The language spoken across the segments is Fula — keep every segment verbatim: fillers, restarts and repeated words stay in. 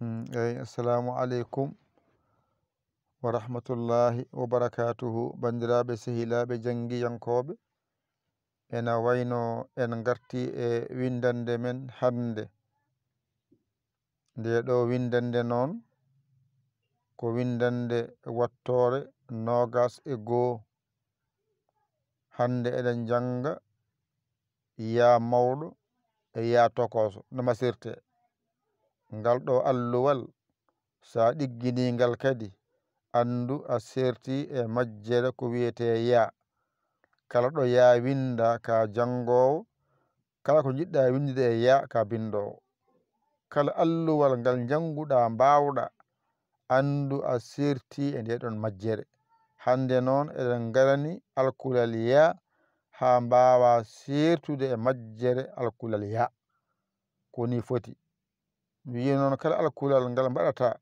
Mm, eyi, assalamu aleykum wa rahmatullahi wa barakatuhu. Banndiraaɓe, sehilaaɓe, janngiyankooɓe, ena wayno en ngarti e winndannde men hannde. Nde ɗo winndannde noon, ko winndannde wattoore noogas e goo. Hannde eɗen njannga yaa mawɗo e yaa tokooso no masirtee. Ngal ɗo alluwal, so a ɗigginii ngal kadi, anndu a seertii e majjere ko wiyetee yaa. Kala ɗo yaa winndaa ka janngoowo, kala ko njiɗɗaa winndude e yaa ka binndoowo. Kala alluwal ngal njannguɗaa mbaawɗaa, anndu a seertii e ndee ɗoon majjere. Hannde noon eɗen ngarani alkulal yaa haa mbaawaa seertude e majjere alkulal yaa. Ko nii foti. Mi wiyi noon kala alkulal ngal mbaɗataa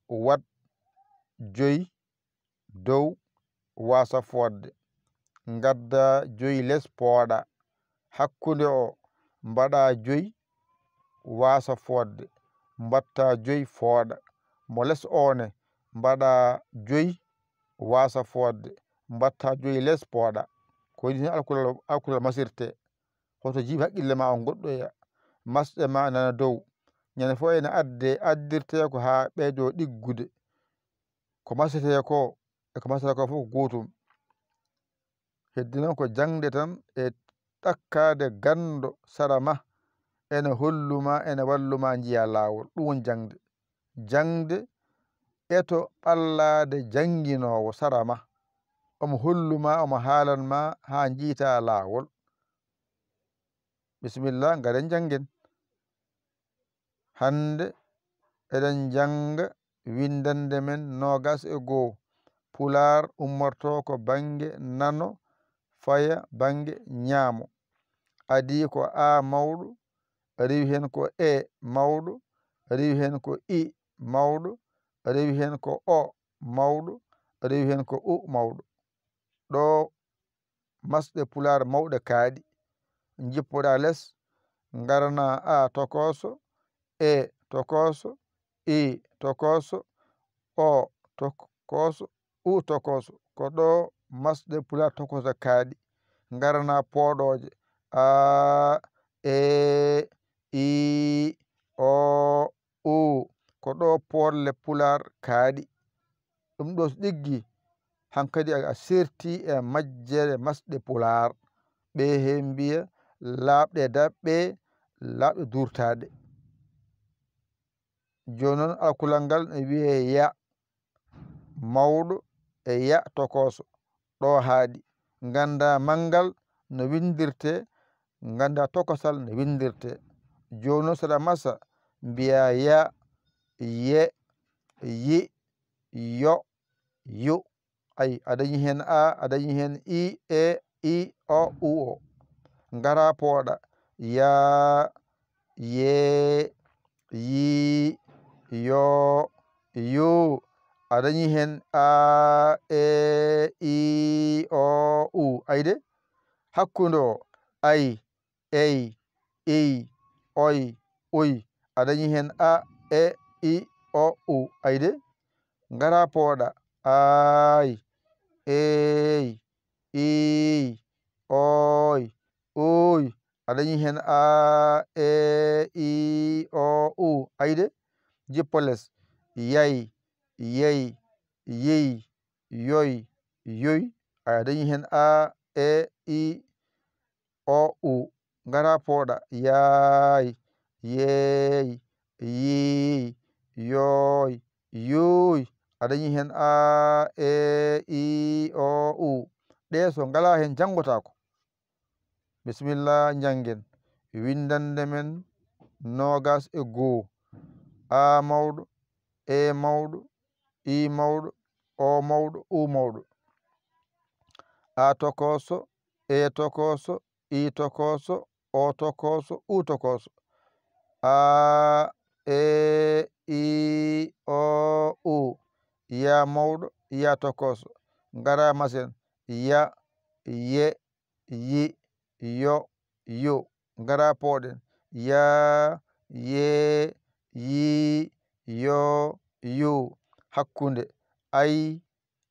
waɗ joyi dow waasa fooɗde. Ngaddaa joyi les pooɗaa. Hakkunde o mbaɗaa joyi waasa fooɗde. Mbattaa joyi fooɗa. Mo les o ne mbaɗaa joyi waasa fooɗde. Mbattaa joyi les pooɗa. Ko nii alkulal, alkulal masirtee. Hoto jiiɓ haqqille ma o goɗɗoya. Masɗe ma nana dow. Ñande fof ene adde, addirtee ko haa ɓeydo ɗiggude. Ko masirtee ko e ko masata ko fof ko gootum. Heddi noon ko jaŋde tan e ɗakkaade ganndo sara ma, ene hollu ma, ene wallu ma njiya laawol. Ɗum woni jaŋde. Jaŋde e to ɓallaade jannginoowo sara ma. Omo hollu ma, omo haalan ma haa njiytaa laawol. Bisimilla, ngaren njanngen. Hannde eɗen njannga winndannde men noogas e goo. Pulaar ummortoo ko bannge nano, faya bannge ñaamo. Adii ko A mawɗo, rewi heen ko E mawɗo, rewi heen ko I mawɗo, rewi heen ko O mawɗo, rewi heen ko U mawɗo. Ɗo masɗe pulaar mawɗe kaaɗi. Njippoɗaa les, ngaranaa A tokooso, E tokooso, I tokooso, O tokooso, U tokooso. Ko ɗo masɗe pulaar tokooso kaaɗi. Ngaranaa pooɗooje, A, E, I, O, U. Ko ɗo pooɗle pulaar kaaɗi. Ɗum ɗo so ɗiggi, hankadi a, a seerti e majjere masɗe pulaar. Ɓe heen mbiya laaɓɗe daɓɓe, laaɓɗe duurtaaɗe. Jooni noon alkulal ngal ne wiyee ya mawɗo e ya tokooso. Ɗo haaɗi. Nganndaa manngal no winndirtee, nganndaa tokosal no winndirtee. Jooni noon so aɗa masa, mbiyaa ya, ye, yi, yo, yu. Ayi, a dañi heen a, a dañi heen i, e, i, o, u, o. Ngara pooɗa. Ya, ye, yi, yo, yu. A dañi heen a, e, i, o, u. Ayi de, hakkunde o. Ayi, ey, iy, oy, uy. A dañi heen a, e, i, o, u. Ayi de, ngara pooɗa. Aay, eey, iiy, ooy, uuy. A dañi heen a, e, i, o, u. Ayi de, jippo les. Yay, yey, yiy, yoy, yuy. A dañi heen a, e, i, o, u. Ngara pooɗa. Yaay, yeey, yiiy, yooy, yuuy. A dañi heen a, e, i, o, u. Ɗe so ngalaa heen, janngotaako. Bisimilla, njanngen. Winndannde men noogas e goo. A mawɗo, e mawɗo, i mawɗo, o mawɗo, u mawɗo. A tokooso, e tokooso, i tokooso, o tokooso, u tokooso. A, e, i, o, u. Ya mawɗo, ya tokooso. Ngara masen. Ya, ye, yi, yo, yu. Ngara pooɗen. Ya, ye, yi, yo, yu. Hakkunde, ay,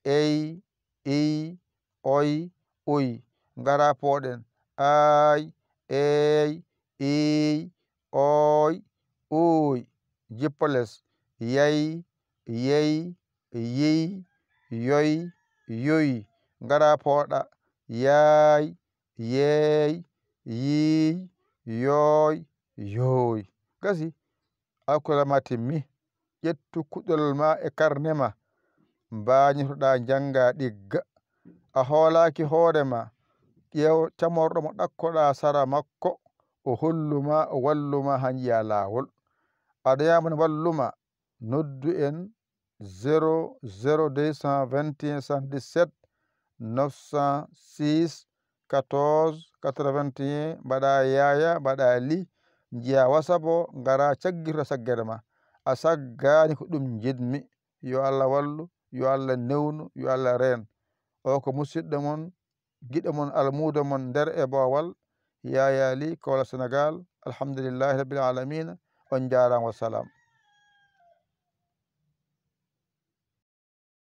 ey, iy, oy, uy. Ngara pooɗen, aay, eey, iiy, ooy, uuy. Jippo les, yay, yey, yiy, yoy, yuy. Ngara pooɗa, yaay, yeey, yiiy, yooy, yooy. Gasi. Alkulaama timmi. Ƴettu kuɗol ma e karne ma, mbaañotoɗaa njannga ɗigga. A hoolaaki hoore ma, ƴeew camorɗo mo ɗakkoɗaa sara makko, o hollu ma, o wallu ma haa njiya laawol. A dañaama ne wallu ma, noddu en zéro zéro deux cent vingt et un soixante-dix-sept neuf cent six quatorze quatre-vingt-un, mbaɗa yaaya, mbaɗa li, njiya WhatsApp o, ngara caggirta saggere ma. A saggaani ko ɗum njiɗmi. Yo Allah wallu, yo Allah newnu, yo Allah reen. O ko musidɗo mon, giɗo mon, almuudo mon nder e boowal, Yaya Ly, Kowla Senegal. Alhamdulillahi Rabbil Alamina. On njaaraama, wassalam.